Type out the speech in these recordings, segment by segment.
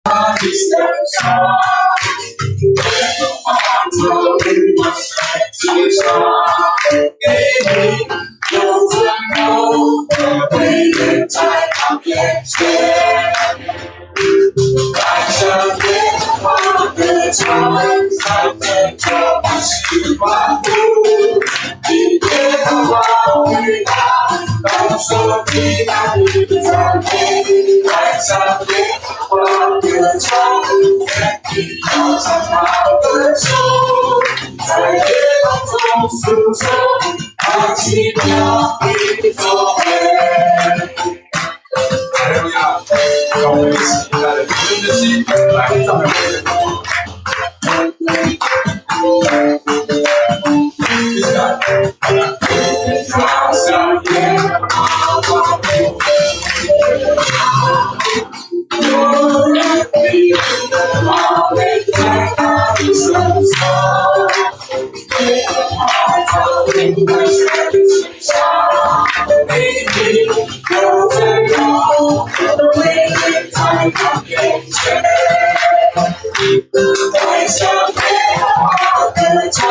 的身上，耶和華造的身上，給你有尊榮的威嚴在他面前，來向耶和華歌唱，向拯救萬事萬物，因耶和華偉大，當受極大的讚美，來向耶和華歌唱，全地要向他歌頌，在夜空中訴說他奇妙的作為。哈利路亞！讓我們一起帶著感恩的心來讚美我們的主。一起來，來向耶和華有人的寶貝在他的身上，耶和華造的身上，你有尊榮的威嚴在他面前，來向耶和華歌唱，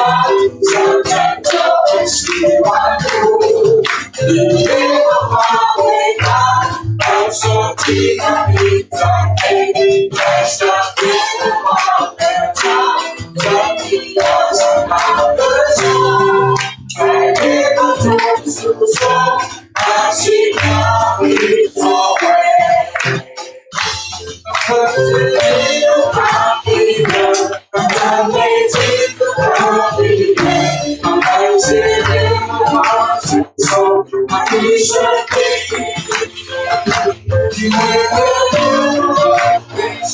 向拯救萬事萬物，因耶和華偉大，當受極大的讚美，來向耶和華歌唱，全地要向他歌頌，在夜空中訴說他奇妙的作為。可知有他的人，讚美基督他的名，感謝耶和華承受他的生命，因為耶和華為善，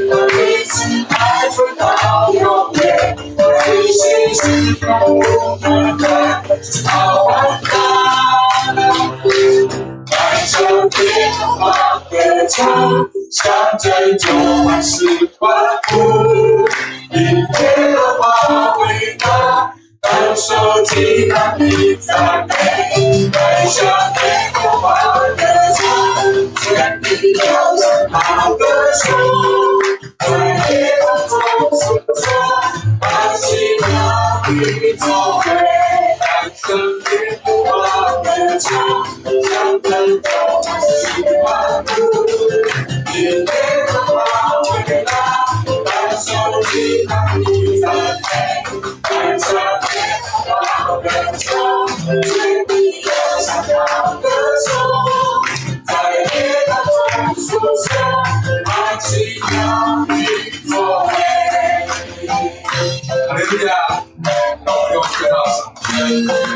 他的慈愛存到永遠，他的信實永不斷，直到萬代。來向耶和華歌唱，向拯救萬事萬物，因耶和華偉大，當受極大的讚美，來向耶和華歌唱，全地要向他歌頌，在夜空中訴說他奇妙的作為。來向耶和華歌唱，向拯救萬事萬物，因耶和華偉大，當受極大的讚美，來向耶和華歌唱，全地要向他歌頌，在夜空中訴說他奇妙的作為。哈利路亞！讓我們用最大的掌聲，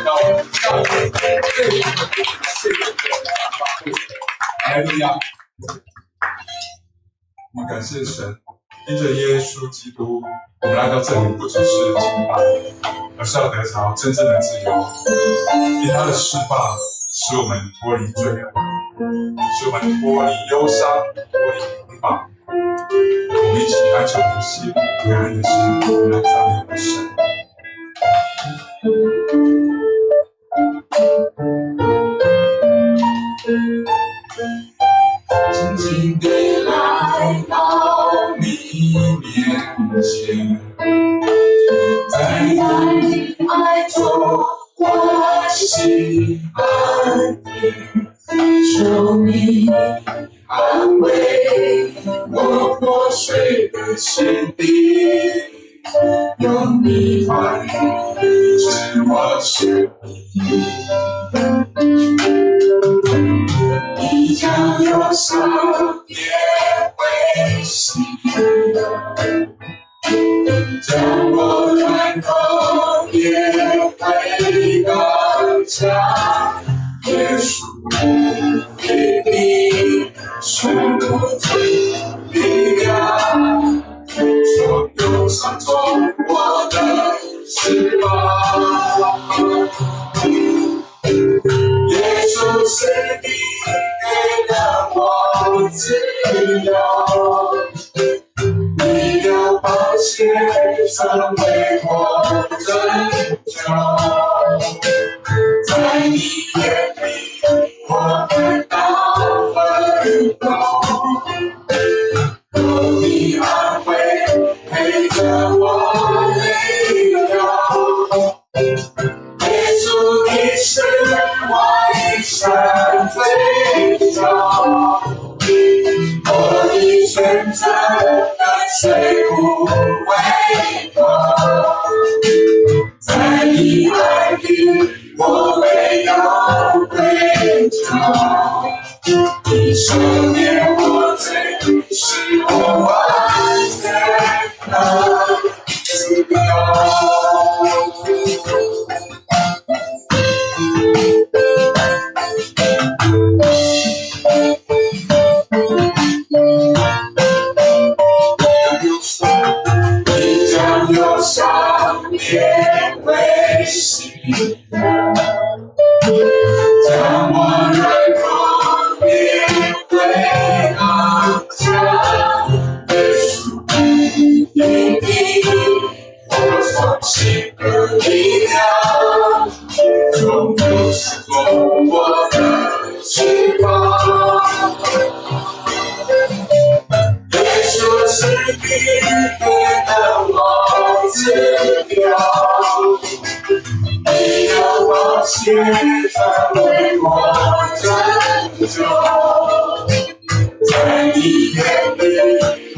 讓我們教會對我們謝謝的發揮。哈利路亞！我們感謝神，因着耶穌基督，我們來到這裡不只是敬拜，而是要得着真正的自由。因他的釋放，使我們脫離罪惡，使我們脫離憂傷，脫離捆綁。我們一起按着我們的心，感恩的心，我們來讚美我們的神。靜靜地來到你面前，在你愛中歡喜安定，求你安慰我破碎的心靈，用你話語醫治我生命。你將憂傷變為喜樂，將我軟弱變為剛強。耶穌的名是無盡力量，從憂傷中獲得釋放。耶穌是你給了我自由，你的寶血曾為我拯救，在你眼裡我得到溫柔，有你誰不為過？在你愛裡，我沒有愧疚。你赦免我罪，使我完全的自由。你將憂傷變為喜樂，將我軟弱變為剛強。耶穌，因你我相信的力量，終究是做我的翅膀。耶穌是你給的我自由，你的寶血曾為我拯救，在你眼裡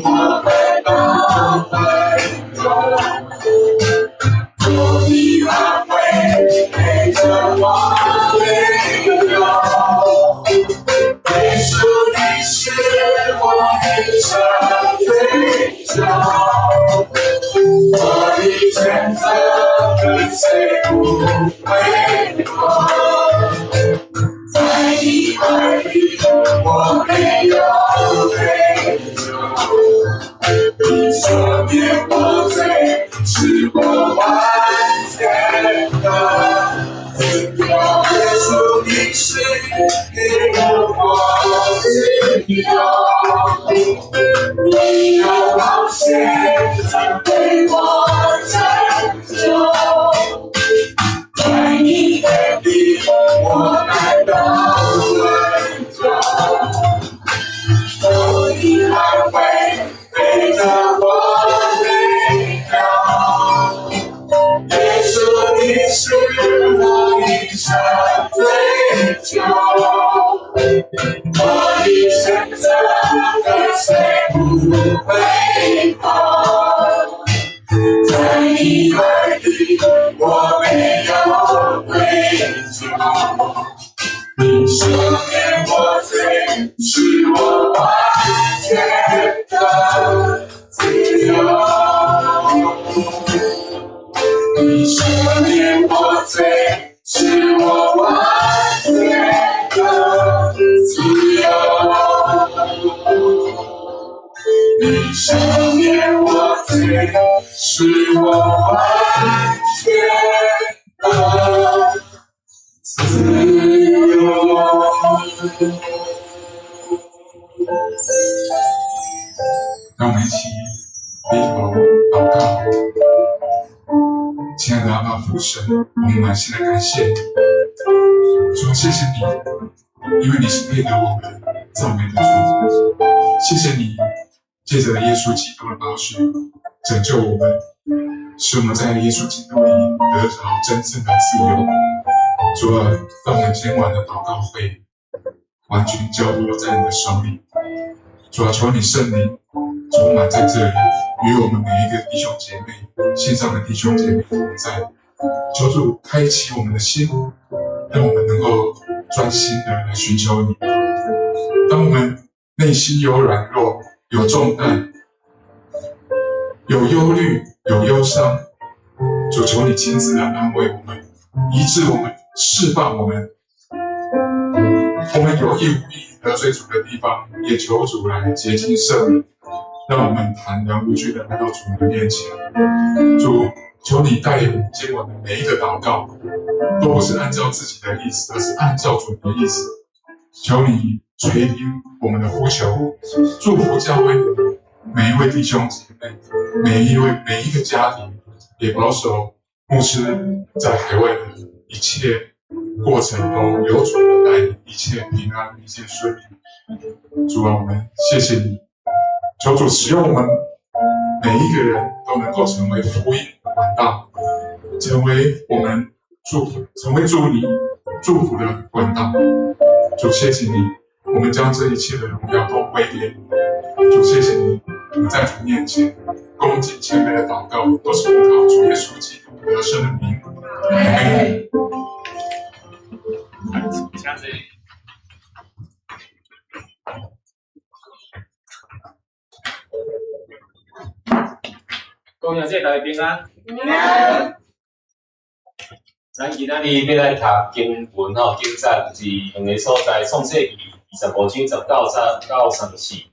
我得到拯救，有你安慰陪着我淚流。耶穌，你是我一生追求，我的選擇跟隨不會過。在你愛裡，我沒有愧疚。你赦免我罪，使我完全的自由。耶穌，你是給了我自由，你的寶血曾為我拯救，在你眼裡我得到拯救，有你安慰陪着我淚流。耶穌，你是我一生追求，我的選擇跟隨不會過。在你愛裡，我沒有愧疚。你赦免我罪，使我完全的自由。你赦免我罪，使我完全的自由。你赦免我罪，使我完全的自由。讓我們一起低頭禱告。親愛的阿爸父神，我們滿心的感謝你，主，謝謝你，因為你是配得我們讚美的主。謝謝你借着耶穌基督的寶血拯救我們，使我們在耶穌基督裡得着真正的自由。主啊，讓我們今晚的禱告會完全交託在你的手裡。主啊，求你聖靈充滿在這裡，與我們每一個弟兄姐妹、線上的弟兄姐妹同在。求主開啟我們的心，讓我們能夠專心的來尋求你。當我們內心有軟弱、有重擔、有憂慮、有憂傷，主，求你親自來安慰我們，醫治我們，釋放我們。我們有意無意得罪主的地方，也求主來潔淨赦免，讓我們坦然無懼的來到主的面前。主，求你帶領我們今晚的每一個禱告，都不是按照自己的意思，而是按照主的意思。求你垂聽我們的呼求，祝福教會的每一位弟兄姐妹，每一位每一個家庭，也保守牧師在海外的一切過程都有主的帶領，一切平安，一切順利。主啊，我們謝謝你，求主使用我們每一個人都能夠成為福音的管道，成為我們祝福，成為主你祝福的管道。主，謝謝你，我們將這一切的榮耀都歸給你。主，謝謝你，我們在主面前恭敬謙卑的禱告，都是奉靠主耶穌基督得勝的名。阿們。請坐。各位兄弟，大家平安。平安。咱今仔日欲來讀經文吼，經節是兩个所在，創世記25章19節到34，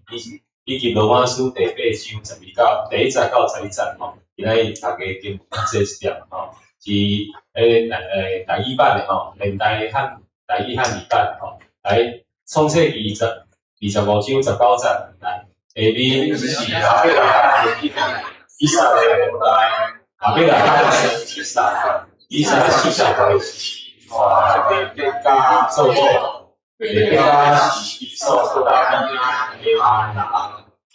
以及羅馬書第八章12到第一節到11節吼。今仔日讀个經文這一點吼，是台語版的吼，現代漢台語漢語版吼。來，創世記25章19節來，下面是亞伯拉罕的以撒的後代，亞伯拉罕生以撒。以撒40歲時，娶利百加做某。利百加是以掃所大囝的亞蘭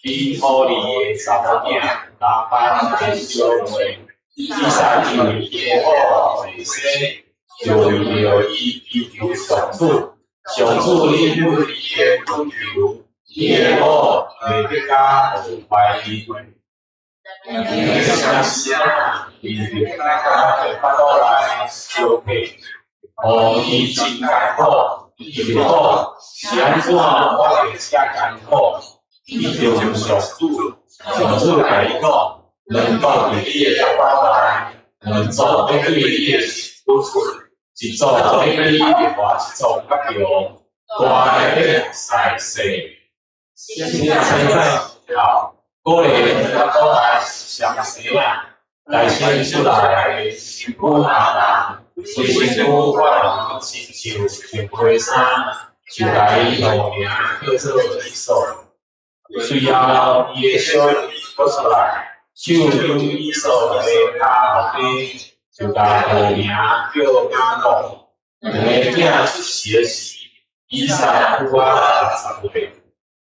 比土利的查某囝拉班的小妹。以撒因為伊的某未生，就為著伊祈求上主。上主應允伊的懇求，伊的某利百加無懷孕。佇利百加的腹肚內相克，予伊真艱苦。伊就講：是按怎我會遮艱苦？伊就問上主，上主共伊講：兩毒佇你的腹肚內，兩族欲對你的身軀出，一族欲比另外一族較強，大的欲使細。生產後，古霊腹肚內雙生仔，來生出來的身軀紅紅，隨身軀發黃親像一件皮衫，就共伊號名叫做以掃。隨後，伊的小弟閣出來，手搝以掃的跤後邊，就共號名叫雅各。兩个囝出世的時，以撒拄仔60歲。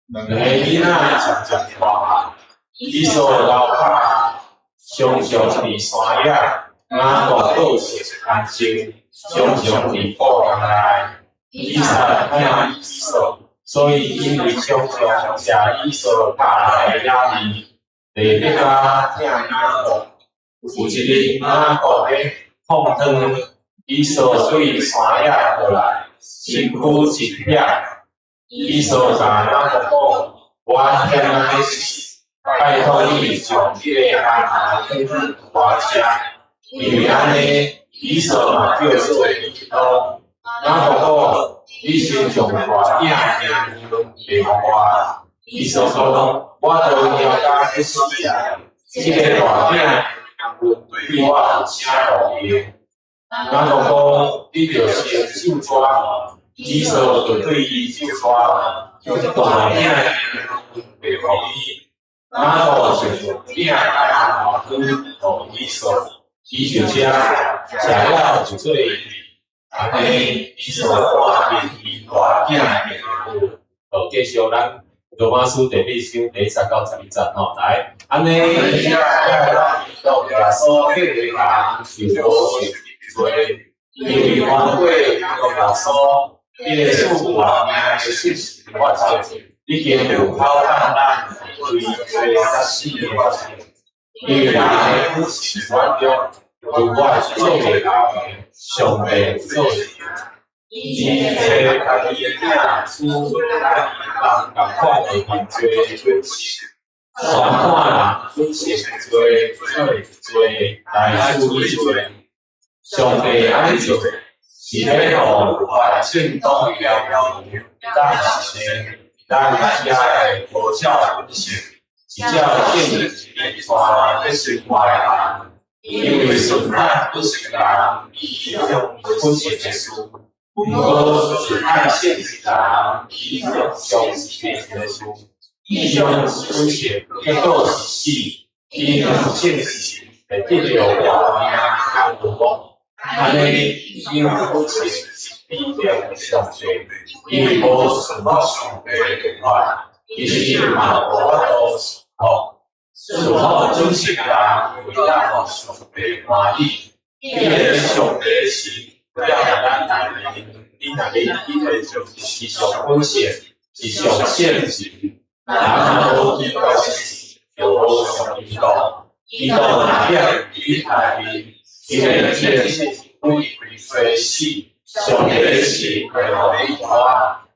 兩个囡仔漸漸大漢，以掃老拍，常常佇山野，雅各倒是安靜，常常佇布棚內。以撒疼以掃，所以因為常常食以掃拍來的野味，利百加疼雅各。有一日，雅各咧紡湯，以掃對山野回來，身軀真險。以掃共雅各講：我險仔欲死，拜託你將這個紅紅湯予我食。因為按呢，以掃嘛叫做以東。雅各講：你先將大囝的名分賣予我。以掃講：我都枵甲欲死啊！這个大囝的名分對我有啥路用？雅各講：你著先咒詛。以掃就對伊咒詛，將大囝的名分賣予伊。雅各就將餅佮紅湯予以掃，伊就食，食了就做伊。按呢，以掃看重伊大囝的名分。好，繼續咱羅馬書第八章第一節到11節吼，來，按呢，以色列穌彼個人就無受罪，因為凡過基督耶穌，彼个賜活命的信實法則，已經有口當咱對罪佮死的法則。因為人的本性軟弱，如果做袂到，上帝做會。伊揣家己的囝使咱人仝款會犯罪的本性，宣判人本性的罪做罪來處理罪。上帝按呢做，是欲予凡正當的咱是生，咱遮的無照本性，是照正義帶咧生活的人。因為順服本性的人，依向本性的事；毋過順服聖靈的人，依向聖靈的事。依向本性，結果是死；依向聖靈，會得著活命佮和睦。按呢，因本性是比定上帝，因為無順服上帝的律法，其實嘛無法度順服。順服準則的人，會當予上帝歡喜。既然上帝是了咱來你若你你的就是上本性，是上聖靈，人若無基督是保守基督，基督若掠佇恁內面，彼个這個身軀雖死，上帝的神會予恁活，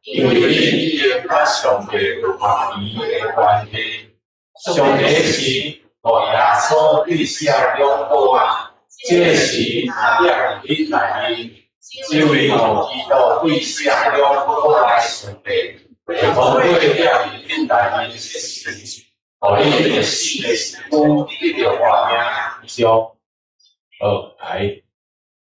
因為恁已經佮上帝有合宜的關係。上帝的神予耶穌對死中復活，這个神也掠佇恁內面，這位予基督對死中復活的上帝，會通過掠佇恁內面的神，予恁會死的身軀得著活命。以上，好，來，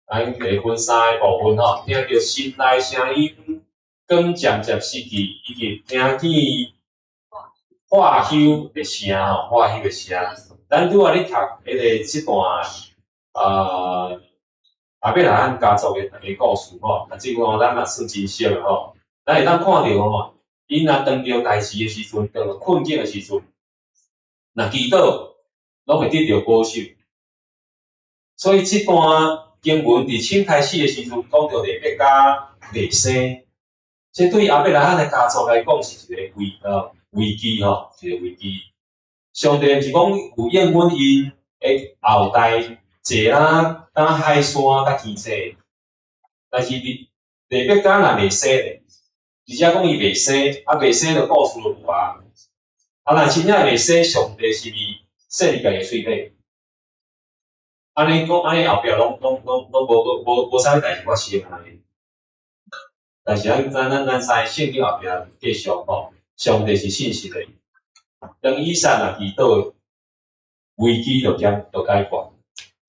咱來分三个部分吼，聽著神來聲音，光漸漸失去，以及聽見喝休的聲吼，喝休的聲。咱拄仔咧讀彼个這段啊，亞伯拉罕家族的故事吼，啊，這段咱嘛算真熟的吼。咱會當看著吼，𪜶若當著代誌的時陣，當著困境的時陣，若祈禱，攏會得著保守。所以這段經文佇先開始的時陣，講著利百加袂生，這對亞伯拉罕的家族來講是一个危機吼，一个危機。上帝毋是講有應允𪜶的後代濟啦，敢海沙佮天星，但是利利百加若袂生咧，而且講伊袂生，啊袂生就故事就無啊。啊，若真正袂生，上帝是毋是搧伊家己喙底？按呢講，按呢後壁攏無啥物代誌發生按呢。但是咱知聖經後壁繼續吼，上帝是信實的。當以撒若祈禱，危機就減就解決。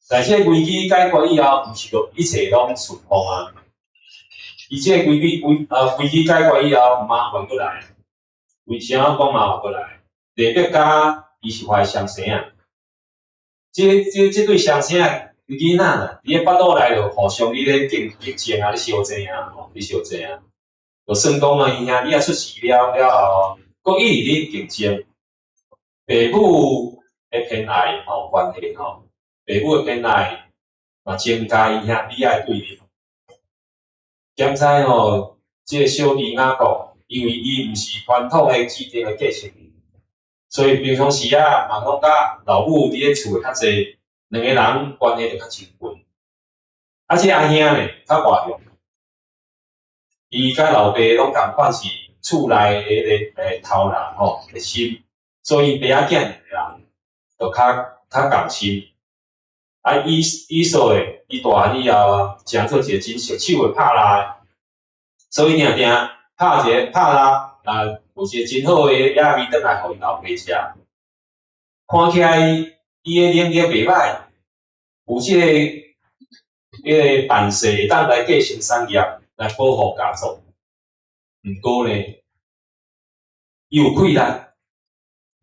但是這個危機解決以後，毋是就一切攏順風啊。伊這個危機解決以後，麻煩閣來。為啥講麻煩閣來？利百加伊是懷雙生仔，這對雙生仔囡仔啦，佇咧腹肚內就互相佇咧競爭啊，咧相爭啊，吼，咧相爭啊。就算講啊，伊兄弟仔出世了了後，閣一直咧競爭。爸母的偏愛吼關係吼，爸母的偏愛嘛增加伊兄弟仔的對立。檢知吼，這个小弟雅各，因為伊毋是傳統的指定的繼承人，所以平常時啊，嘛攏佮老母佇咧厝的較濟，兩个人關係就較親近。啊，這个阿兄呢，較外向，伊佮老爸攏仝款是厝內的彼个頭人吼的心，所以爸仔囝兩个人就較仝親。啊，以掃的，伊大漢以後啊，成做一个真熟手的拍獵，所以定定拍一个拍獵，啊，有一个真好的野味轉來予𪜶老爸食。看起來伊的能力袂䆀，有這个彼个辦勢會當來繼承產業，來保護家族。毋過呢，伊有氣力，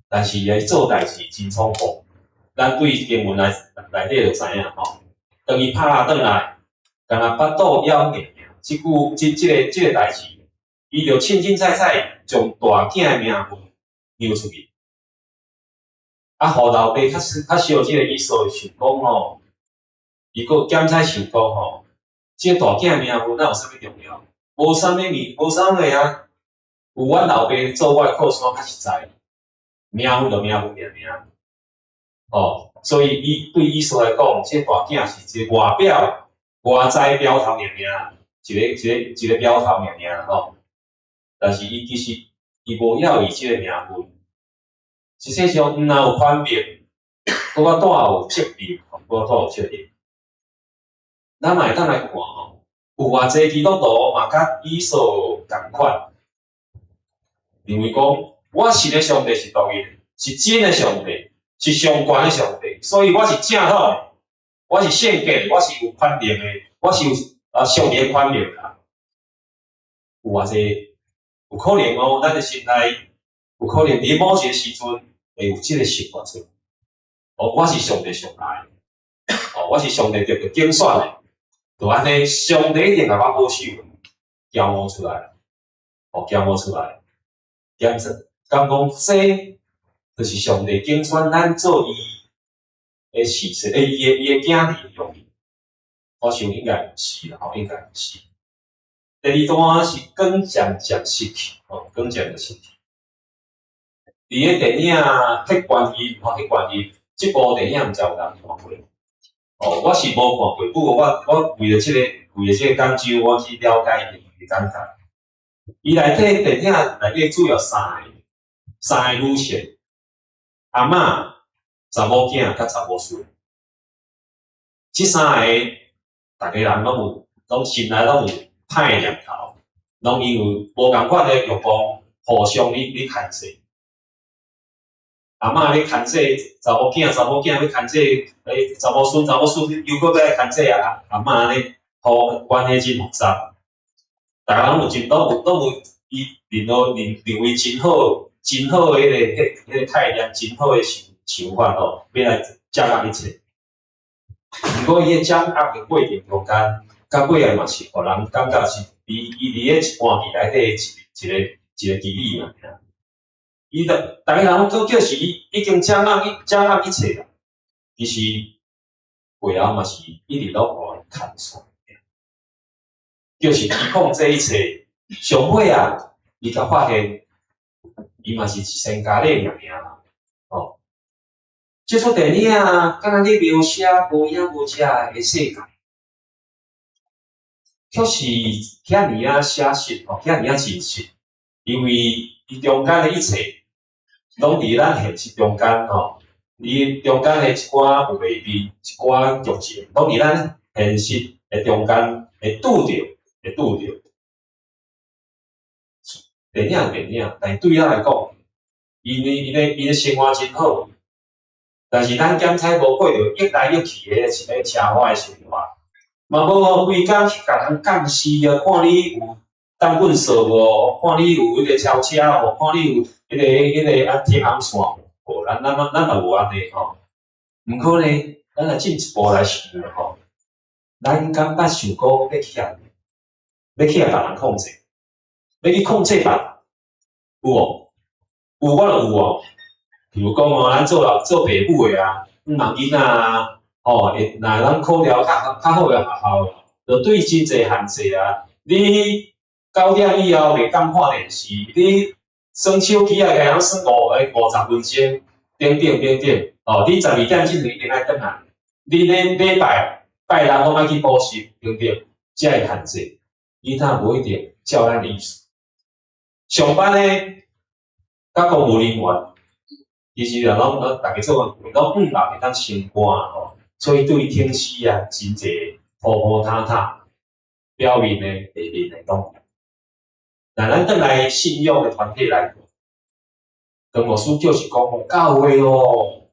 但是伊做代誌真倉促。咱對經文內底就知影吼，當伊拍獵轉來，敢若腹肚枵爾爾，這句這這个這个代誌，伊就凊凊彩彩將大囝的名分讓出去，啊，予老爸較小這个以掃想講吼，伊閣檢採想講吼，這個大囝的名分哪有啥物重要？無啥物物，無啥物啊，有阮老爸做我的靠山較實在，名分就名分爾爾。哦，所以伊對以掃來講，這個大囝是一個外表外在標頭爾爾，一個標頭爾爾吼。但是伊其實伊無要伊這個名分，實際上毋但有權柄，閣較帶有責任，閣較帶有責任。咱嘛會當來看吼，有偌濟基督徒嘛佮以掃仝款，認為講我信的上帝是獨一的，是真的上帝。是上懸的上帝，所以我是正統的，我是聖潔的，我是有權能的，我是有啊上帝的權能的。有偌濟有可能哦，咱的心內有可能佇某一個時陣會有這个想法出來。哦，我是上帝上愛的，哦，我是上帝特別揀選的，就按呢，上帝一定共我保守，驕傲出來，哦，驕傲出來，檢測，敢講這就是上帝揀選咱做伊的事實，伊的囝兒的用意，我想應該毋是啦，吼，應該毋是。第二段是光漸漸失去，吼，光漸漸失去。佇咧電影《鐵觀音》吼，《鐵觀音》這部電影毋知有人看過？哦，我是無看過，不過我為著這個講究，我去了解伊的感覺。伊內底電影內底主要三個女性，阿嬤、查某囝佮查某孫，這三个逐家人攏有，攏心內攏有歹念頭，攏因為無仝款的欲望，互相咧牽制。阿嬤咧牽制查某囝，查某囝咧牽制查某孫，查某孫又閣欲來牽制阿嬤按呢，吼，關係真複雜。逐家攏有真，攏有伊認為真好、真好的彼個概念，真好的想法吼，欲來掌握一切。毋過伊的掌握的過程中間，到尾仔嘛是予人感覺是伊佇咧一盤棋內底一個棋子嘛。伊就逐家人攏叫是伊已經掌握一切啦，其實背後嘛是一直攏予人牽線，就是伊控制一切。上尾啊，伊才發現，伊嘛是一身家底爾爾啦，哦。這齣電影啊，敢若咧描寫無影無跡的世界，卻是遐爾仔寫實，哦，遐爾仔真實，因為伊中間的一切，攏佇咱現實中間吼，伊中間的一寡有袂味，一寡劇情，攏佇咱現實的中間會拄著，會拄著。電影電影，但是對咱來講，𪜶的生活真好，但是咱檢採無過著欲來欲去的一个奢華的生活，嘛無吼規工去共人監視啊，看你有當糞掃無，看你有彼個超車無，看你有彼個啊貼紅線無，咱嘛無按呢吼。毋過呢，咱若進一步來想吼，咱敢捌想過欲去予別人控制，欲去控制別人，有無？有我就有哦。比如講哦，咱做老做爸母的啊，毋茫囡仔啊，吼，會若咱考了較好的學校，就對真濟限制啊。你9點以後袂當看電視，你耍手機啊，共人耍50分鐘，等等等等。哦，你12點之前一定愛轉來。你禮禮拜拜六攏愛去補習，等等，這个限制，囡仔無一定照咱的意思。上班呢，佮公務人員，其實也攏逐家做工，攏五六會當升官吼，所以對天時啊，真濟鋪鋪沓沓，表面的、下面的攏。若咱轉來信仰的團體來看，張牧師就是講教會哦，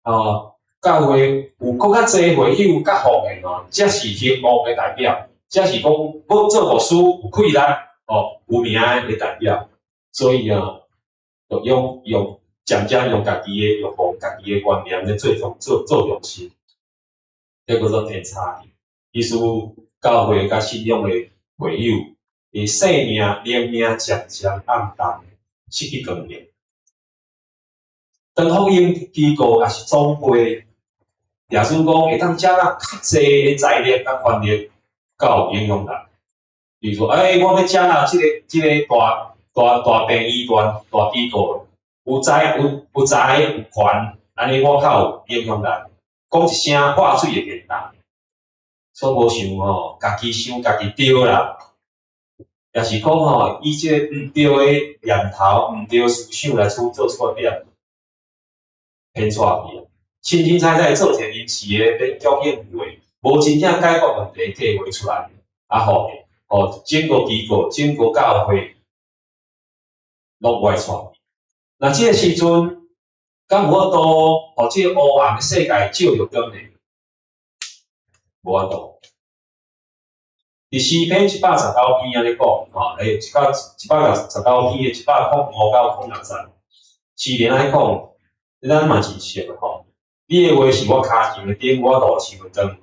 哦，教會有閣較濟會友較奉獻哦，才是興旺的代表，才是講欲做牧師有氣力哦，有名的代表。所以啊，就漸漸用家己的欲望、家己的觀念咧做做做中心，這叫做偏差。意思教會佮信仰的會友，伊生命、靈命漸漸暗淡，失去光明。當福音機構抑是總會，耶穌講會當掌握較濟的財力佮權力，較有影響力。比如說，欸，我欲掌握這個大病院、大機構，有財有權，按呢我較有影響力。講一聲話水會變動，所以無想吼，家己想家己對啦，抑是講吼，以這个毋對的念頭、毋對的思想來做出點，偏錯去啊！清清彩彩做一個臨時的勉強應付，無真正解決問題計劃出來，啊吼，哦，整個機構、整個教會攏歪錯。那這個時陣，敢有法度予這個烏暗的世界照著光呢？無法度。佇詩篇119篇按呢講，吼，119篇的105到106節，詩人按呢講，咱嘛真熟的吼。你的話是我跤前的燈，我路上的光。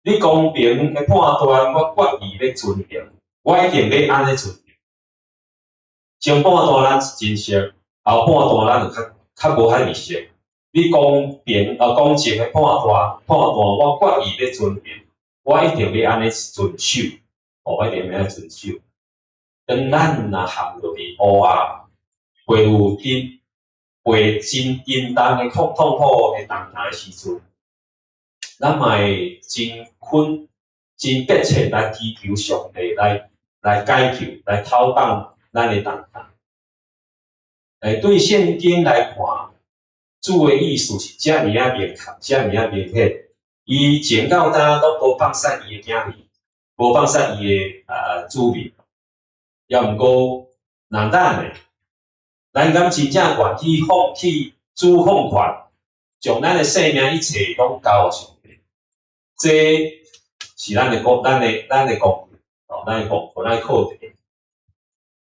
你公平的判斷，我決意欲遵行，我一定欲按呢遵行。前半段咱真熟，後半段咱就較無遐爾熟。你公平公正的判斷，我決意欲遵行，我一定欲按呢遵守，哦，我一定欲按呢遵守。當咱若陷入佇烏暗，會有佇背真沉重的苦痛苦的重擔的時陣，咱嘛會真懇、真迫切來祈求上帝來解救、來透放咱的重擔。對聖經來看，主的意思是遮爾仔明確，遮爾仔明顯。伊前到今攏無放殺伊的囝兒，無放殺伊的子民。猶毋過，若咱呢，咱敢真正願意放棄主控權，將咱的性命一切攏交予上帝？這是咱的功，咱的功課，哦，咱的功課，咱的課題。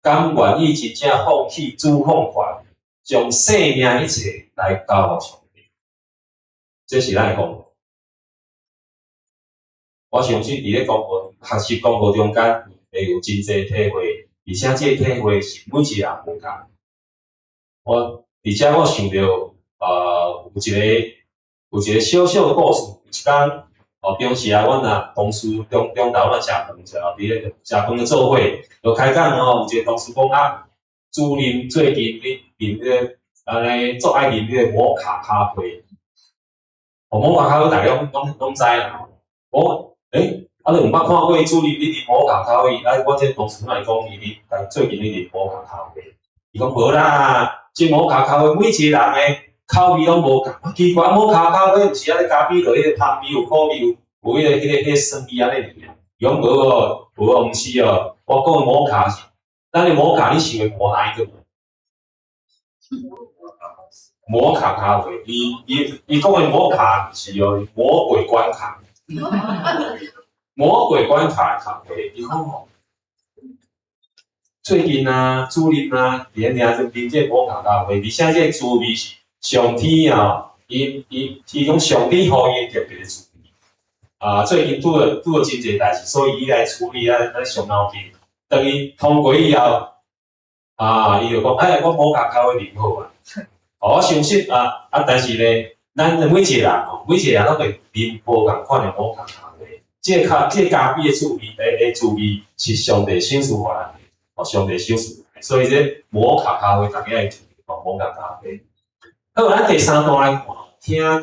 敢願意真正放棄主控權，將性命一切來交予上帝？這是咱的功課。我相信佇咧功課學習功課中間，會有真濟體會，而且這個體會是每一個人無仝。我佇遮我想著，有一個小小故事，有一工，哦，平時啊，阮若同事中中晝若食飯食，佇咧食飯的做伙，就開講吼，有一個同事講啊，主任最近咧啉彼個按呢足愛啉彼個摩卡咖啡。哦，摩卡咖啡大家攏知啦。我啊，你毋捌看過主任咧啉摩卡咖啡？啊，我這個同事會講伊咧，最近咧啉摩卡咖啡。伊講無啦，這摩卡咖啡每一個人的口味攏無仝。奇怪，摩卡咖啡毋是按呢咖啡落彼個香味有苦味，有彼個酸味按呢爾。伊講無哦，無哦，毋是哦。我講的摩卡是，咱的摩卡你想的摩哪一個？摩卡咖啡，伊講的摩卡是哦，魔鬼關卡。魔鬼關卡的咖啡，伊講吼，最近啊，主任啊，佇咧領啉這個摩卡咖啡，而且這個滋味是上天啊，伊講上天予伊的特別的滋味。啊，最近拄著真濟代誌，所以伊來處理啊，按呢傷腦筋。當伊通過以後，啊，伊就講，哎，我摩卡咖啡啉好啊。哦，我相信啊，但是咧，咱每一個人吼，每一個人攏會啉無仝款的摩卡咖啡。這個咖啡的滋味是上帝賞賜予咱的，哦，上帝賞賜。所以這摩卡咖啡大家會記哦，摩卡咖啡。好，咱第三段來看，聽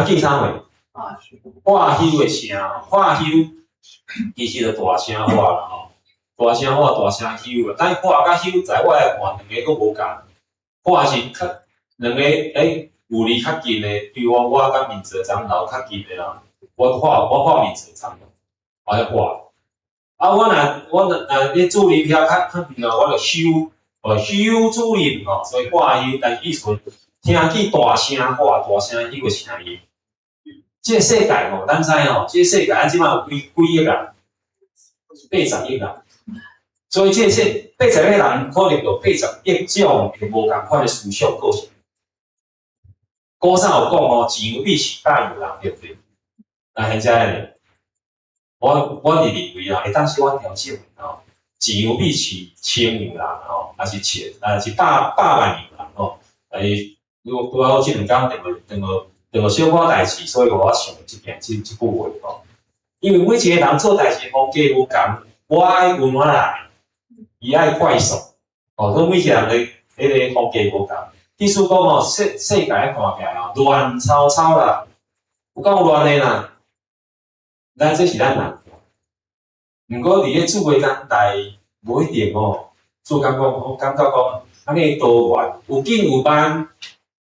見啥物？喝休的聲，喝休其實就大聲喝啦吼，大聲喝，大聲休啊。但喝佮休，在我來看，兩个閣無仝。喝是較兩个距離較近的，比如我佮面澤長老較近的啦，我喝面澤長老，我咧喝。啊，我若咧主任遐較遠啊，我就休，哦，休主任吼，所以喝休，但是意思聽見大聲喝，大聲彼個聲音。這個世界吼，咱知吼，這個世界咱這擺有幾億人，80億人，所以這個世80億人可能有80億種的無仝款的思想個性。古早有講哦，錢有比市百樣人，對毋對？那現在呢？我佇認為啊，會當小可調整吼，錢有比市千樣人吼，抑是千，抑是百萬樣人吼。如果拄好這兩工碰著小可代誌，所以我想這句話吼。因為每一個人做代誌風格無仝，我愛溫和來，伊愛快速，哦，所以每一個人的彼個風格無仝。意思講吼，世界看起來吼，亂糟糟啦，有夠亂的啦。咱這是咱人，毋過佇咧主的年代，無一定哦。主感覺講，感覺講，按呢多元，有緊有慢，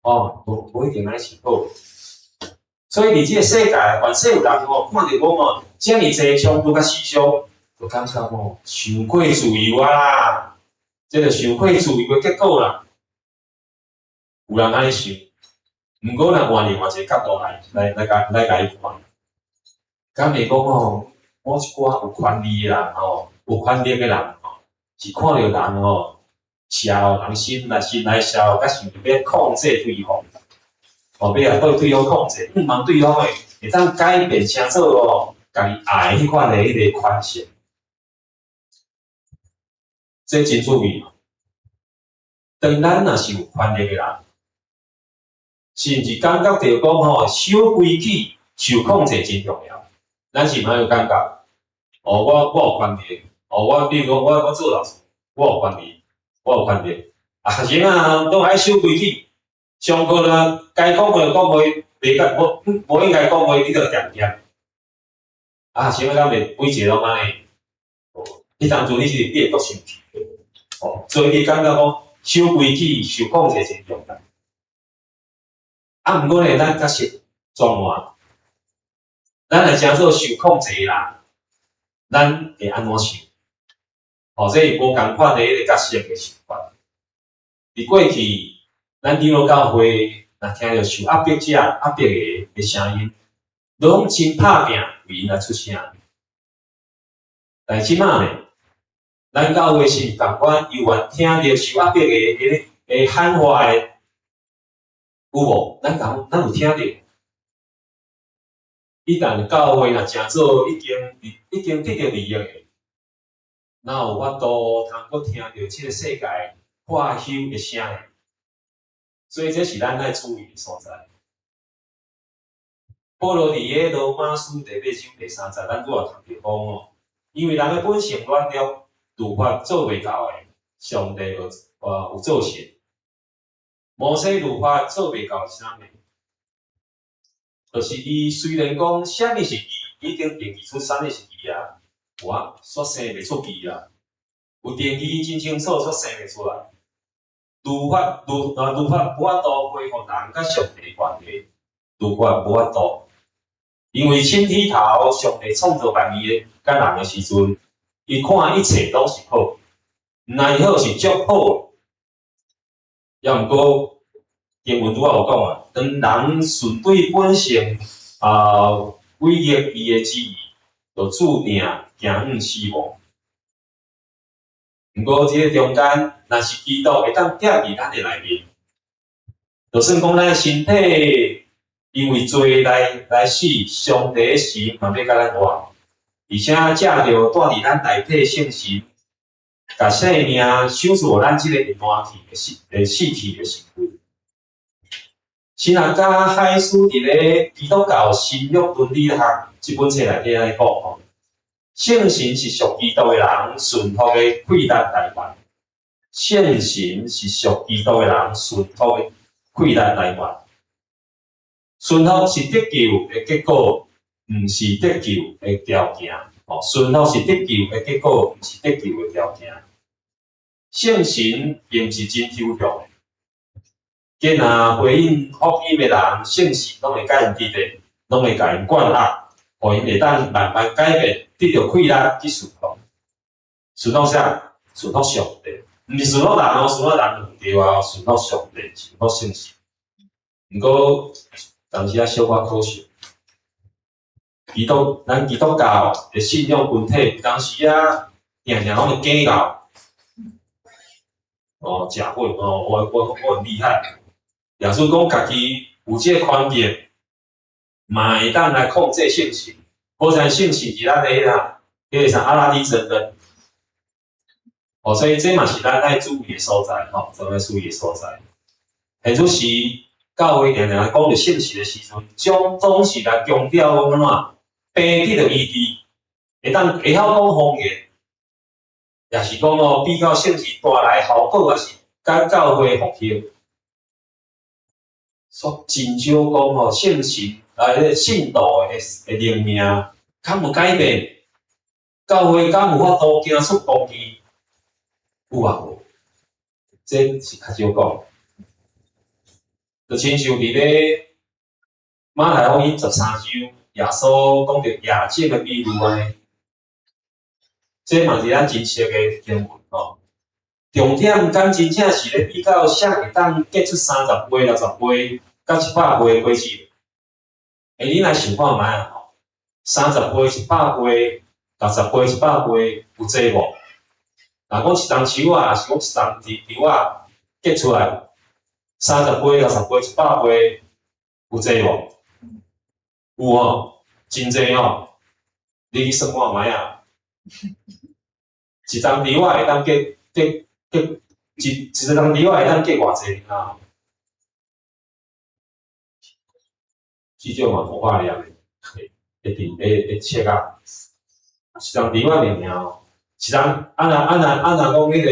哦，無一定按呢是好。所以佇這個世界，凡世有人吼，看著講哦，遮爾濟衝突佮思想，就感覺吼，傷過自由啊啦，這就傷過自由的結果啦。有人按呢想，毋過若換另外一個角度來共伊看，敢會講吼，某一寡有權力的人吼，有權力的人吼，是看著人吼，邪惡人心內邪惡，佮想著欲控制對方，哦，欲來對對方控制，向望對方會當改變成做哦，家己愛彼款的彼個款式，這真趣味。當咱若是有權力的人，是毋是感覺著講吼，守規矩、受控制真重要？咱是毋是有感覺？哦，我有權力，哦，我比如講，我做老師，我有權力，我有權力。啊，學生啊，攏愛守規矩，上課啦，該講話講話，袂該無無應該講話，你著恬恬。啊，學生敢袂每一個攏按呢？彼當陣你是你會足生氣，哦，所以你感覺講守規矩、受控制真重要。啊，毋過呢，咱確實轉換，咱若成做受控制的人，咱會按怎想？哦，這是無仝款的彼个角色的想法。佇過去，咱長老教會若聽著受壓迫者、壓迫的聲音，攏真拍拚為𪜶來出聲。但這擺呢，咱教會是仝款，猶原聽著受壓迫的彼个喊話的，有無？咱講，咱有聽著。一旦教會若成做已經得著利益的，哪有法度通閣聽著這个世界喝休的聲呢？所以這是咱愛注意的所在。保羅佇個羅馬書第八章第三節，咱拄仔讀著講哦，因為人的本性軟弱，律法做袂到的，上帝有做成。摩西律法做袂到是啥物？就是伊雖然講啥物是義，已經定義出啥物是義啊，有啊，煞生袂出義啊。有定義真清楚，煞生袂出來。律法律法無法度恢復人佮上帝關係，律法無法度，因為起頭上帝創造萬物的佮人的時陣，伊看一切攏是好，毋但是好，是足好。抑毋過經文拄仔有講啊，當人順對本性啊違逆伊的旨意，就注定行向死亡。毋過這个中間，若是基督會當踮佇咱的內面，就算講咱的身體因為罪來死，上帝的神嘛欲共咱活，而且藉著蹛佇咱內體聖神，共生命賞賜予咱這個會爛去的死會死去的身軀。神學家海斯佇咧《基督教新約倫理學》這本冊內底按呢講吼，聖神是屬基督的人順服的氣力來源。聖神是屬基督的人順服的氣力來源。順服是得救的結果，毋是得救的條件。哦，順服是得救的結果，毋是得救的條件。聖神並毋是真抽象的，既若回應福音的人，聖神攏會共𪜶佇咧，攏會共𪜶灌壓，予𪜶會當慢慢改變，得著氣力去順服。順服啥？順服上帝，毋是順服人哦，順服人毋對啊，順服上帝，順服聖神。毋過，當時仔小可可惜，咱基督教的信仰群體，當時仔定定攏會計較，哦，食會哦，我很厲害。耶穌講家己有這個權柄，嘛會當來控制聖神，好像聖神是咱的啦，彼个啥阿拉丁神燈。哦，所以這嘛是咱愛注意的所在，吼，咱愛注意的所在。現此時教會定定來講著聖神的時陣，將總是來強調講按怎，病得著醫治，會當會曉講方言，也是講哦，比較聖神帶來效果，抑是佮教會復興。煞真少講吼，聖神啊，彼个信徒的靈命，敢有改變？教會敢有法度行出公義？有啊無？這是較少講。就親像佇咧馬太福音13章，耶穌講著亞種的比喻按呢，這嘛是咱真熟的經文吼。重點敢真正是咧比較啥會當結出30倍、60倍、佮100倍的果子？欸，你來想看覓啊？吼，30倍、100倍、60倍、100倍，有濟無？若講一欉樹仔，是講一欉樹仔結出來30倍、60倍、100倍，有濟無？有吼，真濟吼！你去算看覓啊？一欉樹仔會當結一一欉樹仔會當結偌濟啊？至少嘛500粒的，會佇會會切啊！一欉樹仔爾爾哦，一欉啊若啊若啊若講彼个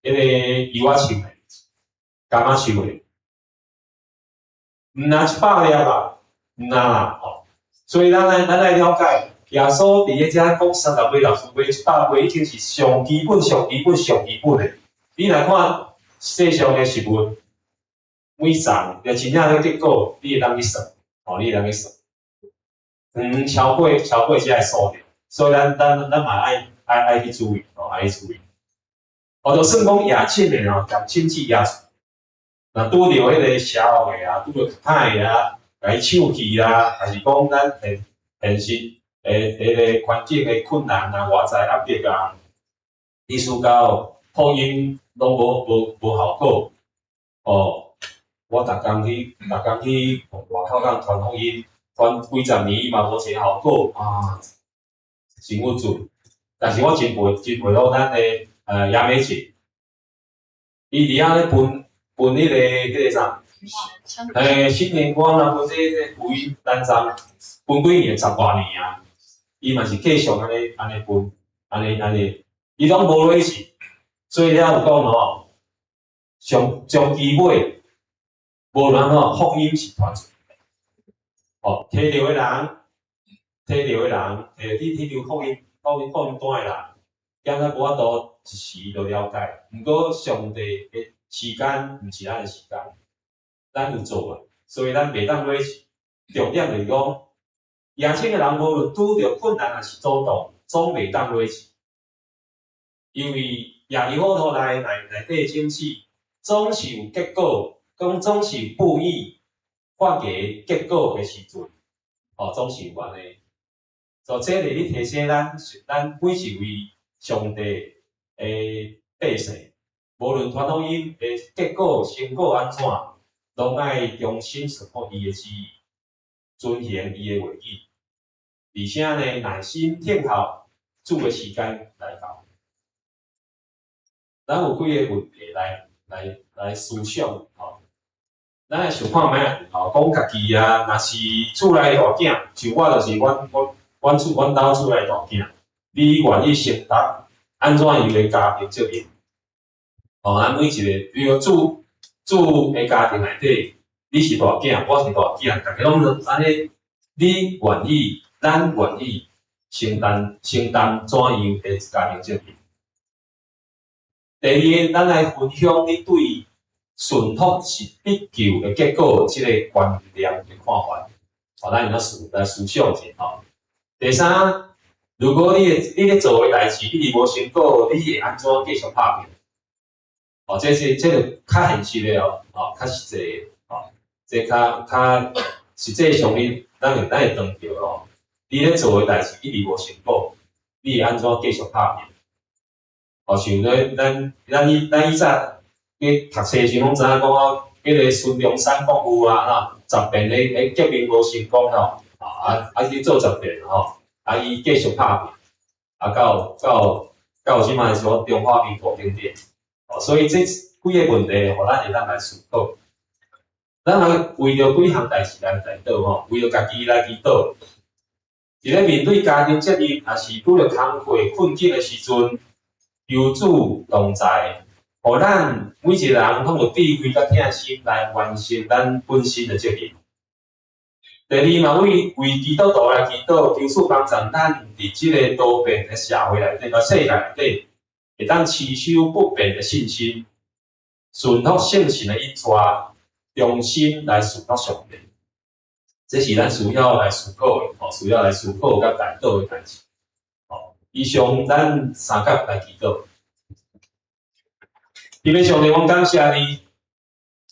彼个柚仔樹咧，柑仔樹的，毋若100粒啊，毋若啦吼。所以咱來了解，耶穌佇咧遮講30杯、60杯、100倍，已經是上基本、上基本、上基本的。你來看世上的食物，每層若真正咧結果，你會當去算，吼，你會當去算。超過這个數量，所以咱嘛愛去注意，吼，愛去注意。哦，就算講夜親的吼，共親戚也，若拄著彼个邪惡的啊，拄著較歹的啊，共伊搶去啊，抑是講咱現實的彼个環境的困難啊，外在壓迫啊，意思到福音攏無效果。哦，我逐工去外口港傳福音，傳幾十年嘛無啥效果啊，真鬱卒。但是我真佩服咱的楊美姐，伊佇遐咧分彼个啥？新年光啊，分這福音單張，分幾年十外年啊，伊嘛是繼續按呢分，按呢，伊攏無落去，所以遐有講吼，上上基尾，無論按怎，福音是傳出去。哦，提著的人，提著福音單的人，敢若無法度一時就了解。毋過上帝的時間毋是咱的時間，咱有做啊，所以咱袂當落去。重點就是講，邀請的人無論拄著困難抑是阻擋，總袂當落去。因為耶和華土內底種子，總是有結果，講總是有布意發芽結果的時陣，哦，總是有按呢。所以這裡咧提醒咱，咱每一位上帝的百姓，無論傳福音的結果成果按怎，攏愛忠心順服伊的旨意，遵行伊的話語，而且呢，耐心等候主的時間來到。咱有幾个問題來思想吼，咱來想看覓吼，講家己啊，若是厝內大囝，像我就是阮兜厝內大囝，你願意承擔按怎樣的家庭責任？吼，咱每一个，比如主的家庭內底，你是大囝，我是大囝，逐家攏按呢，你願意，咱願意承擔怎樣的家庭責任？第二，咱來分享你對順服是必求的結果這个觀念的看法，吼，咱用來思想一下吼。第三，如果你咧做的代誌一直無成果，你會按怎繼續拍拼？哦，這個較現實的哦，哦，較實際的，哦，這較實際上面，咱會當著哦。你咧做的代誌一直無成果，你會按怎繼續拍拼？哦，像咧，咱以前去讀冊時，攏知影講啊，彼个孫中山國父啊，吼，十遍咧革命無成功吼，啊去做十遍吼，啊伊繼續拍拼，啊到這擺說中華民國頂頂，哦，所以這幾个問題，予咱會當來思考。咱來為著幾項代誌來代禱吼，為著家己來祈禱。佇咧面對家庭責任，抑是拄著工課困境的時陣，求主同在，予咱每一个人攏有智慧佮疼心來完成咱本身的責任。第二嘛，為基督徒來祈禱，求主幫助咱佇這个多變的社會內底、佮世界內底，會當持守不變的信心，順服聖神的引帶，忠心來順服上帝。這是咱需要來思考的，吼，需要來思考佮代禱的代誌。吼，以上咱三甲來祈禱。天父上帝，阮感謝你，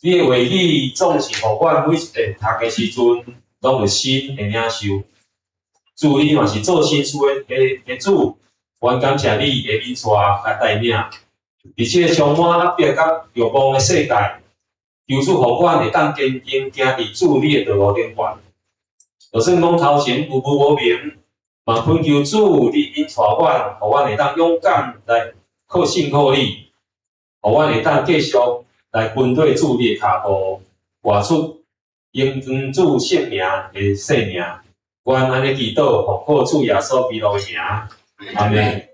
你的話語總是予阮每一遍讀的時陣，攏有新的領受。主，你嘛是做新事的主，阮感謝你的引帶佮帶領。佇這个充滿壓迫佮欲望的世界，求主予阮會當堅定行佇主你的道路頂懸。就算講頭前有霧無明，嘛懇求主你引帶阮，予阮會當勇敢來靠信靠你，予阮會當繼續來跟綴主你的跤步，活出榮光主聖名的生命。阮按呢祈禱，奉靠主耶穌基督的名，阿們。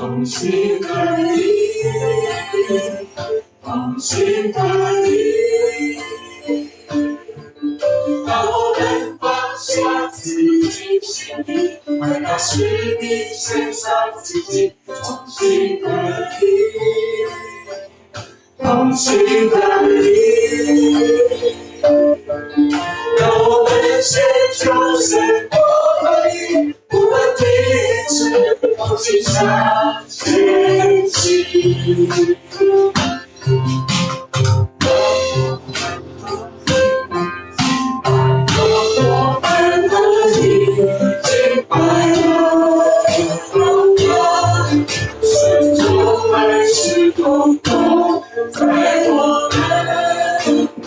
同心合意，同心合意，让我們放下自己心意，為那使命獻上自己，同心合意，同心合意，讓我們先求神國和義，不問彼此，同心向前行。讓我們合一，敬拜耶和華，神就萬事同工，在我們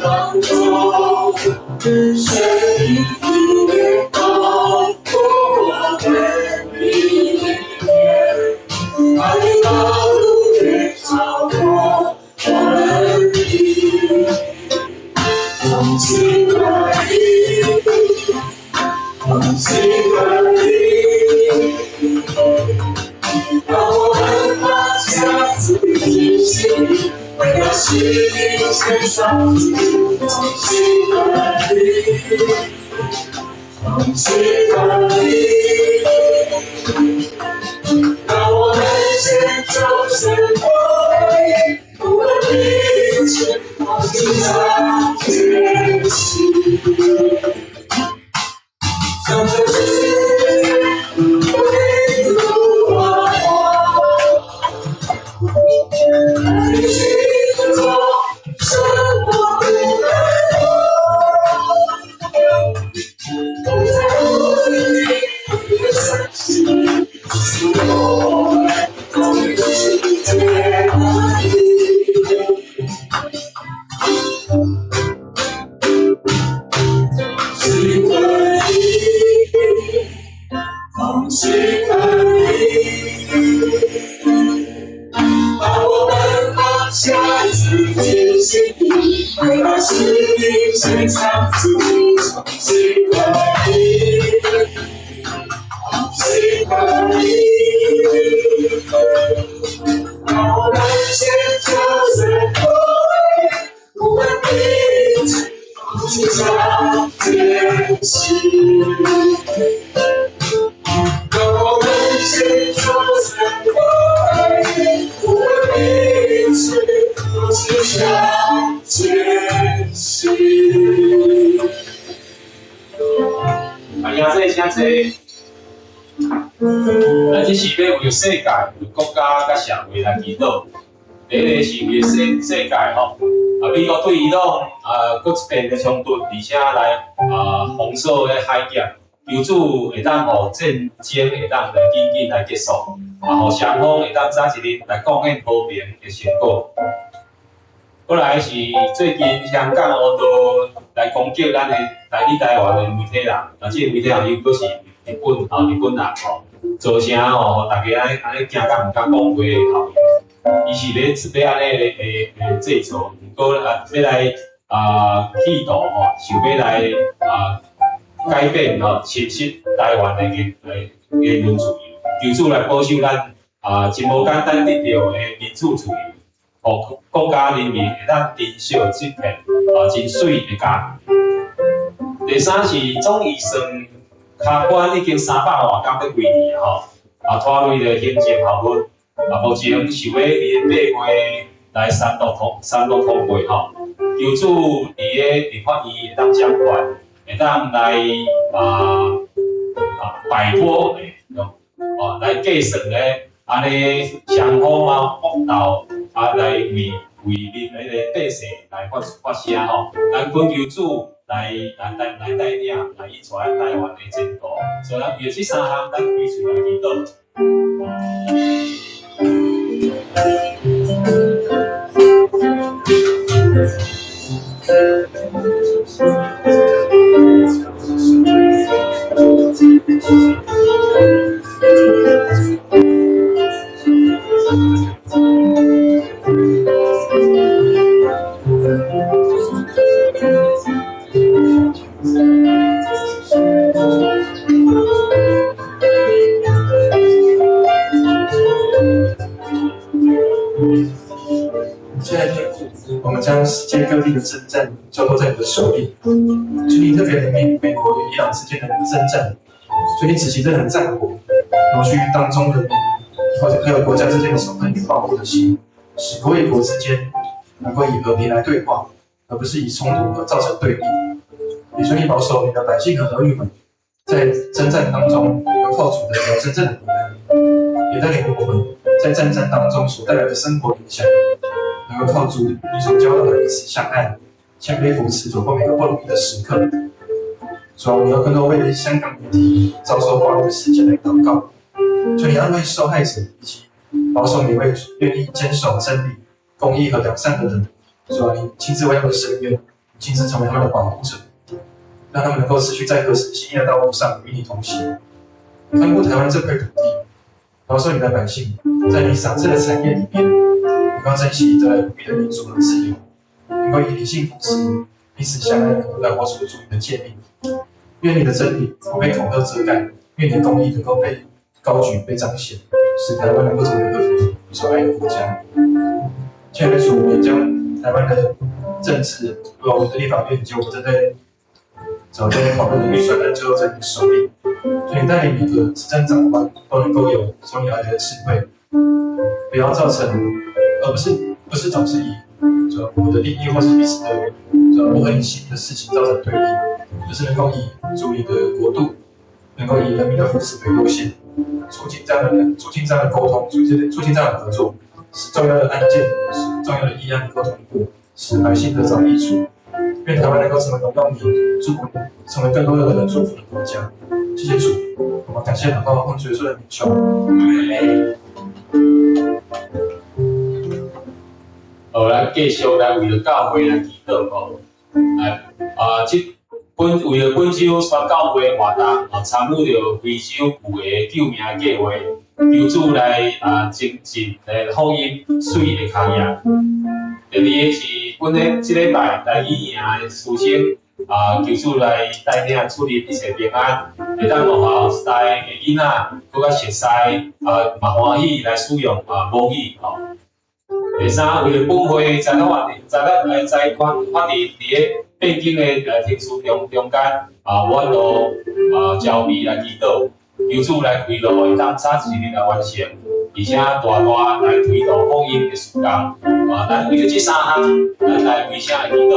當中，神的恩膏過我們裡面，他的道路也照過我們的，同心合意，同心合意，讓我們放下自己心意，為了使命獻上自己，同心合意，同心合意，讓我們先求神國和義，不問彼此，同心向前行。向着世界為主發光，一起做神國的光，不在乎自己的傷心，是我們同世界的義。心合意，同心合意，讓我們放下自己心意，為那使命獻上自己，同心合意，同心合意，讓我們先求神國和義，不問彼此，同心向前行。讓我們先求神國和義，不問彼此，同心向前行。啊，兄弟請坐。咱這是欲為世界、為國家佮社會來祈禱。第一个是為世界吼，啊，美國對伊朗啊，閣一遍的衝突，而且來啊封鎖彼海峽，求主會當予戰爭會當來緊緊來結束，啊，予雙方會當早一日來貢獻和平的成果。過來是最近香港烏道來攻擊咱的來佇台灣的媒體人，啊，這个媒體人伊閣是日本啊，日本人吼，造成吼大家按呢按呢驚甲毋敢講話的效應。伊是欲按呢的製造，毋過啊欲來啊企圖吼，想欲來啊改變吼，侵蝕台灣的言論自由，求主來保守咱啊真無簡單得著的民主自由，予國家人民會當珍惜這片啊真媠的家。第三是總預算卡關已經300外工欲幾年吼，啊拖累著行政效率，啊目前想欲佇8月來三讀通過吼，求主佇个立法院會當掌權，會當來擺脫哦來計算咧，按呢雙方啊搏鬥啊來為民彼个百姓來發聲吼，咱懇求主來帶領，來引帶咱台灣的前途。所以咱為著這三項，咱彼此來祈禱。將世界各地的征戰交託在你的手裡，求你特別憐憫美國與伊朗之間的征戰，求你止息這場戰火，挪去當中人民或者各個國家之間的仇恨與報復的心，使國與國之間能夠以和平來對話，而不是以衝突而造成對立。也求你保守你的百姓和兒女們，在征戰當中能夠靠主得著真正的平安，也帶領我們在戰爭當中所帶來的生活影響，能夠靠主你所教導的彼此相愛、謙卑扶持，走過每個不容易的時刻。主啊，我們要更多為香港媒體遭受暴力的事件來禱告，求你安慰受害者，以及保守每位願意堅守真理、公義和良善的人。主啊，你親自為他們伸冤，親自成為他們的保護者，讓他們能夠持續在合神心意的道路上與你同行。看顧台灣這塊土地，保守你的百姓，在你賞賜的產業裡面，能夠珍惜得來不易的民主和自由，能夠以理性扶持，彼此相愛，能夠來活出主你的誡命。願你的真理不被恐嚇遮蓋，願你的公義能夠被高舉、被彰顯，使台灣能夠成為和平、你所愛的國家。親愛的主，我們將台灣的政治、我們的立法院以及我們正在早在討論的預算案，交在你手裡。所以你帶領每個執政長官都能夠有從你而來的智慧，不要造成，而不是總是以我的利益或是彼此的不合你心的事情造成對立，而是能夠以主你的國度，能夠以人民的福祉為優先，促進這樣的溝通，促進這樣的合作，使重要的案件、使重要的議案能夠通過，使百姓得著益處。願台灣能夠成為榮耀你、祝福、成為更多的人祝福的國家。謝謝主，我們感謝禱告，奉主耶穌的名求。阿門。好，咱繼續來為著教會來祈禱吼。來啊，這本為著本週宣教會活動，啊，參與著非洲舊的救命計劃，求主來啊精進來福音水的工業。第二个是本個這禮拜台語營的師生啊，求主來帶領出入一切平安，會當予後代的囡仔閣較熟悉啊，嘛歡喜來使用啊母語吼。第三，為著本會財團法財團來財團法人佇咧變更的程序中間啊，無法度啊籌備來祈禱，求主來開路，會當早一日來完成，而且大大來推動福音的事工。啊，咱為著這三項，咱來圍聲來祈禱。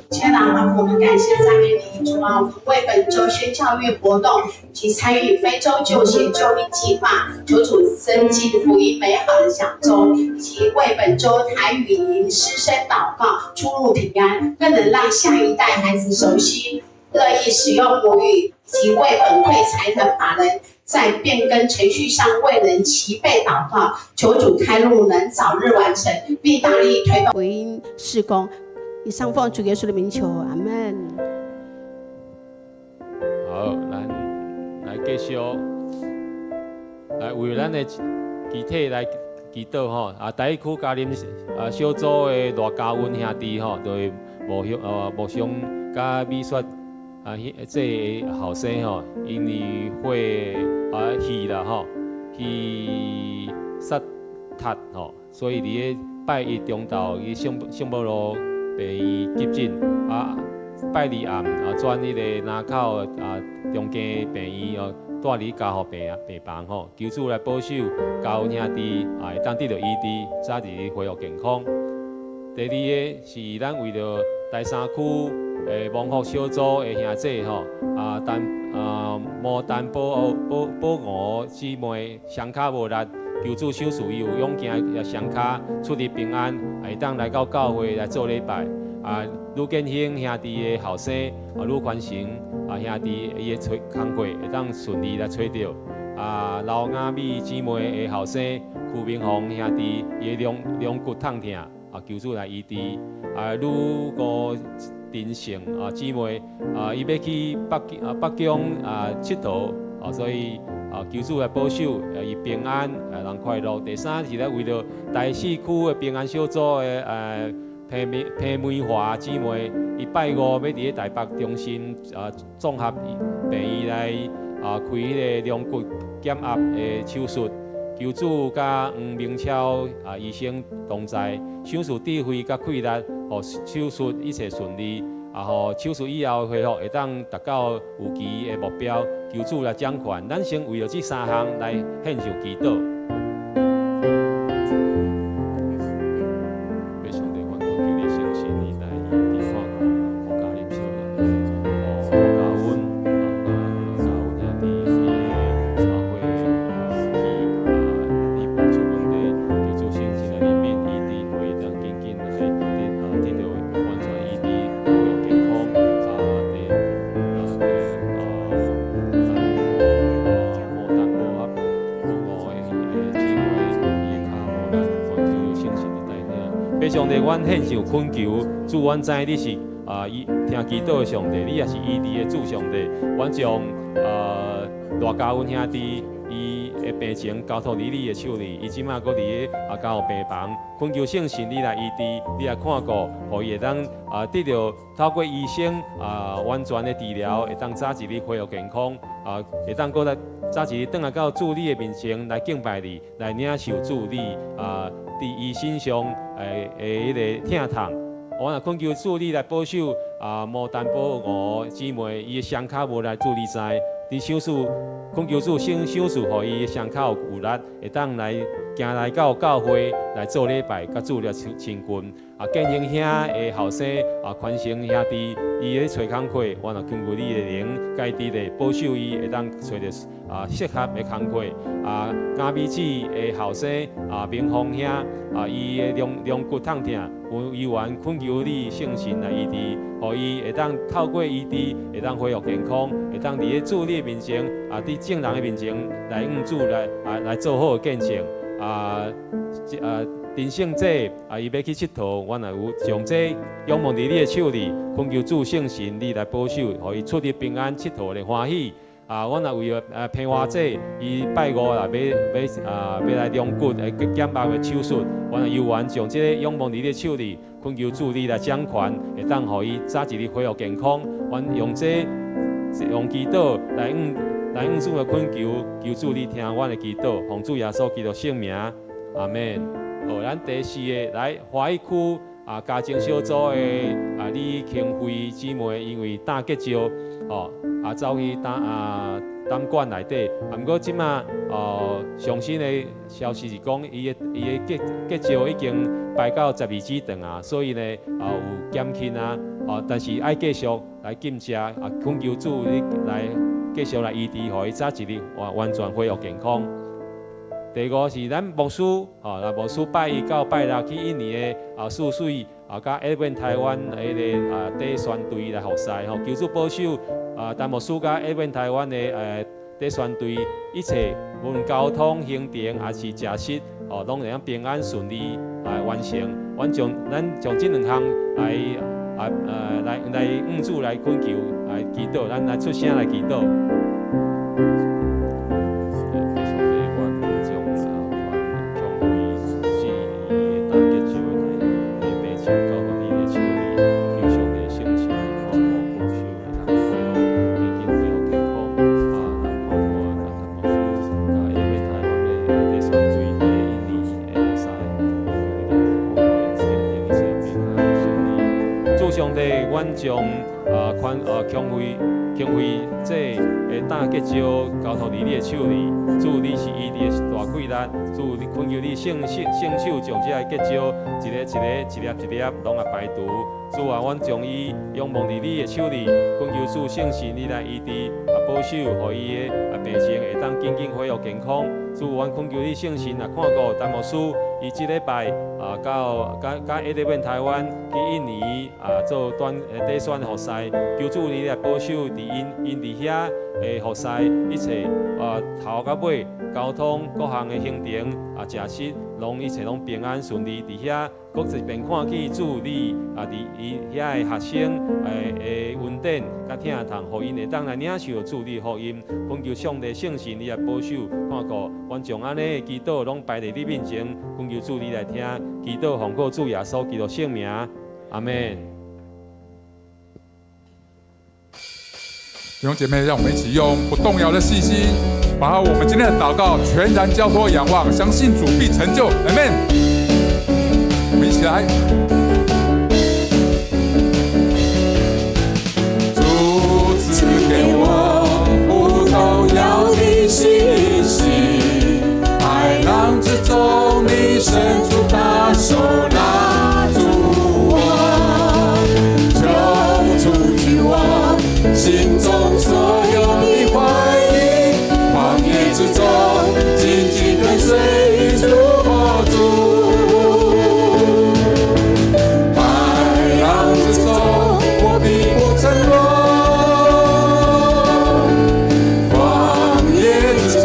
親愛的阿父，我們感謝讚美你，主啊，我們為本週宣教育活動及參與非洲救險救命計劃，求主增進福音美好的講中，以及為本週台語營師生禱告，出入平安，更能讓下一代孩子熟悉、樂意使用母語，以及為本會財團法人在變更程序上未能齊備禱告，求主開路，能早日完成，並大力推動福音事工。以上奉主耶穌的名求，阿門。好，咱來繼續來為咱的肢體來祈禱吼。啊，台語區嘉林啊小組的賴家溫兄弟吼，就是牧兄佮美雪啊，這个後生吼，因為火啊戲啦吼，去殺塌吼，所以佇咧拜一中晝去聖保羅病院急診啊，拜二暗啊轉彼個林口啊中間病院哦，蹛佇加護病房吼，求主來保守家溫兄弟啊，會當得著醫治，早日恢復健康。第二个是咱為著台三區的蒙福小組的兄弟吼，啊陳啊毛陳寶寶娥姊妹雙跤無力，求主賞賜伊有勇健的雙跤出入平安，會當來到教會來做禮拜。啊，呂建興兄弟的後生啊，呂寬成啊兄弟伊的揣工課會當順利來揣著。啊，劉雅美姊妹的後生邱明宏兄弟，伊的龍龍骨痛疼，啊，求主來醫治。啊，呂郭陳勝啊姊妹，啊，伊欲去北京啊北京啊𨑨迌，啊，所以啊求主來保守，啊伊平安，啊人快樂。第三是咧為著台四區的平安小組的彭梅彭梅華姊妹，伊拜五欲佇咧台北中心啊綜合病院來啊開彼個龍骨減壓的手術，求主佮黃明超啊醫生同在，賞賜智慧佮氣力，予手術一切順利，啊，予手術以後恢復會當達到預期的目標，求主來掌權。咱先為著這三項來獻上祈禱。上帝，阮懇求你聖神，你來醫治看顧，予家人小兄弟，予教阮，啊，教阮兄弟伊的啊會啊去啊醫病出問題，求主聖神來憐憫醫治，予伊當緊緊來得啊得著完全醫治，恢復健康啊，第啊第啊啊無單無合無五的的姊妹，伊的跤無力，願求聖神的帶領。父上帝，阮獻上懇求，主，阮知你是啊，伊聽祈禱的上帝，你也是醫治的主上帝。阮將啊賴家阮兄弟伊的病情交託佇你的手裡，伊這馬閣佇咧啊加護病房，懇求聖神你來醫治，你來看顧，予伊會當啊得著透過醫生啊完全的治療，會當早一日恢復健康，啊會當閣來早一日轉來到主你的面前來敬拜你，來領受主你啊佇伊身上的彼个疼痛。我若懇求主你來保守啊，毛丹寶吳姊妹，伊的雙跤無力，主你知，佇手術懇求主先手術，予伊的雙跤有力，會當來行來到教會來做禮拜，佮主來親近。啊，建興兄的後生啊，寬成兄弟，伊咧揣工課，我若懇求你的靈，佮伊佇咧保守伊，會當揣著啊適合的工課。啊，嘉美姊的後生啊，明鳳兄啊，伊的龍龍骨痛疼，有猶原懇求你聖神來醫治，予伊會當透過醫治，會當恢復健康，會當佇咧主你的面前啊，佇眾人的面前來向主來啊來做好的見證。啊啊，陳勝者啊，伊欲去𨑨迌，阮也有將這仰望佇你的手裡，懇求主聖神你來保守，予伊出入平安，𨑨迌的歡喜。啊，阮也為著啊彭華姐，伊拜五啦，欲啊欲來龍骨來減壓的手術，阮也猶原將這個仰望佇你的手裡，懇求主你來掌權，會當予伊早一日恢復健康。阮用這用祈禱來向來向主來懇求，求主你聽阮的祈禱，奉主耶穌基督聖名，阿門。好，咱第四个來華語區啊，家政小組的啊李清慧姊妹，因為膽結石，吼啊走去膽啊膽管內底，啊毋過這馬哦上新的消息是講，伊的結結石已經排到十二指腸啊，所以呢啊有減輕啊，哦但是愛繼續來禁食啊，懇求主你來繼續來醫治，予伊早一日完完全恢復健康。第五是咱牧師，吼，咱牧師拜一到拜六去印尼的啊泗水啊，佮 Advent 台灣彼个啊短宣隊來服侍，吼，求主保守啊，陳牧師佮 Advent 台灣的短宣隊一切無論交通行程抑是食食，吼，攏會當平安順利來完成。阮將咱將這兩項來啊來來向主來懇求來祈禱，咱來出聲來祈禱。上帝，阮將啊，阮強慧是伊的膽結石的伊的病情交予你的手裡，求上帝聖神看顧保守，會當恢復，緊緊恢復健康。啊，咱看顧啊，陳牧師佮 Advent 台灣的短宣隊佇印尼的服侍，求你來看顧𪜶前程一切平安順利。主上帝，阮將啊寬啊強慧強慧這的膽結石交託佇你的手裡，主你是醫治的大氣力，主你懇求你聖聖聖手將這個結石一个一个一粒一粒攏來排除。主啊，阮將伊仰望佇你的手裡，懇求主聖神你來醫治啊保守，予伊的啊病情會當緊緊恢復健康。主，阮懇求你聖神來看顧陳牧師，伊這禮拜啊到佮佮 Eleven 台灣去印尼啊做短短宣服侍，求主你來保守佇𪜶𪜶佇遐的服侍，一切啊頭到尾交通各項的行程啊食食，攏一切攏平安順利佇遐。閣一遍看見主你啊，佇伊遐的學生的恩典佮疼痛，予𪜶會當來領受主你的福音。懇求上帝聖神你來保守看顧，阮將按呢的祈禱攏擺佇你面前，懇求主你來聽，祈禱奉靠主耶穌基督聖名，阿門。弟兄姐妹，讓我們一起用不動搖的信心，把我們今天的禱告全然交託仰望，相信主必成就。阿門。我們一起來。主賜給我不動搖的信心，海浪之中，你伸出大手拉住我，求除去我心中所有的懷疑，曠野之中緊緊跟隨主我主，海浪之中我必不沉淪，曠野之中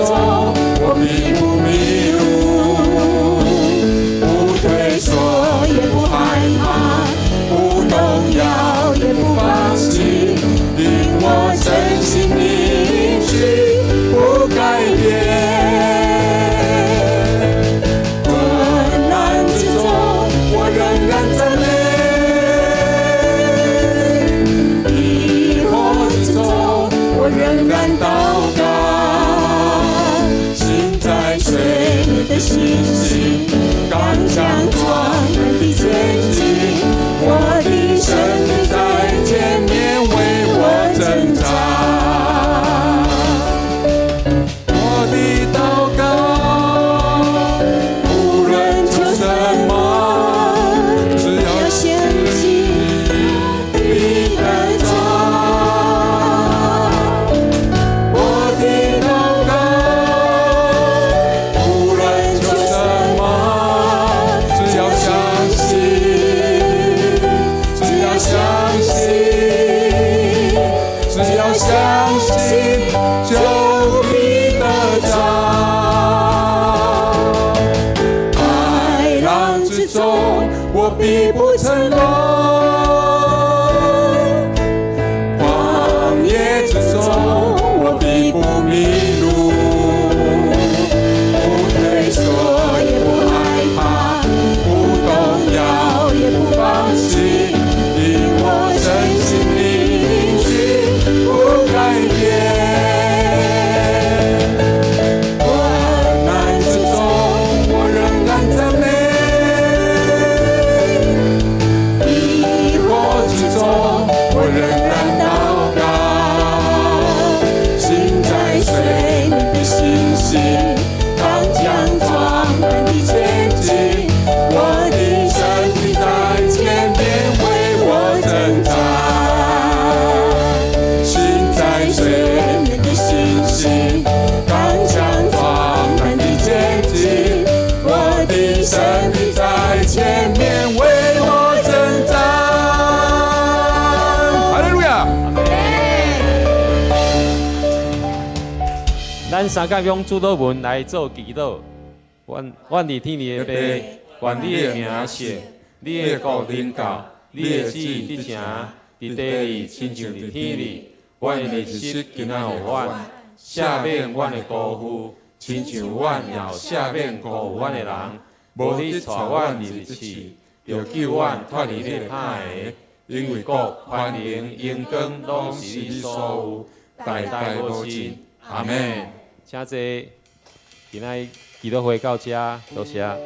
我必不迷路，不退縮也不害怕，不動搖也不放棄，因我深信你應許不改變。困難之中我仍然讚美，疑惑之中我仍然禱告，心在水裡的信心，剛強壯膽的前進，我的神在前面為我征戰。我的禱告，無論求什麼，只要相信必得著。我的禱告，無論求什麼，只要相信，只要相信，只要相信，就必得著。海浪之中，我必不沉淪；曠野之中，我必不迷路。不退縮也不害怕，不動搖也不放棄，因我深信你應許不改變。困難之中，我仍然讚美；疑惑之中，我仍然禱告。心在水裡的信心，剛強壯膽的前進，我的神在前面為我征戰。心在水裡的信心，剛強壯膽的前進，我的神在前面為我征戰。哈利路亞！咱三甲用主禱文來做祈禱。阮阮佇天裡的父，願你的名聖，你的國臨到，你的旨意得成，佇地裡親像佇天裡。阮的日食今仔予阮，赦免阮的辜負，親像阮也有赦免辜負阮的人。無你帶阮入去試，著救阮脫離那歹的。因為國、權能、榮光，攏是你所有，代代無盡。阿門。請坐。今仔祈禱會到這，多謝。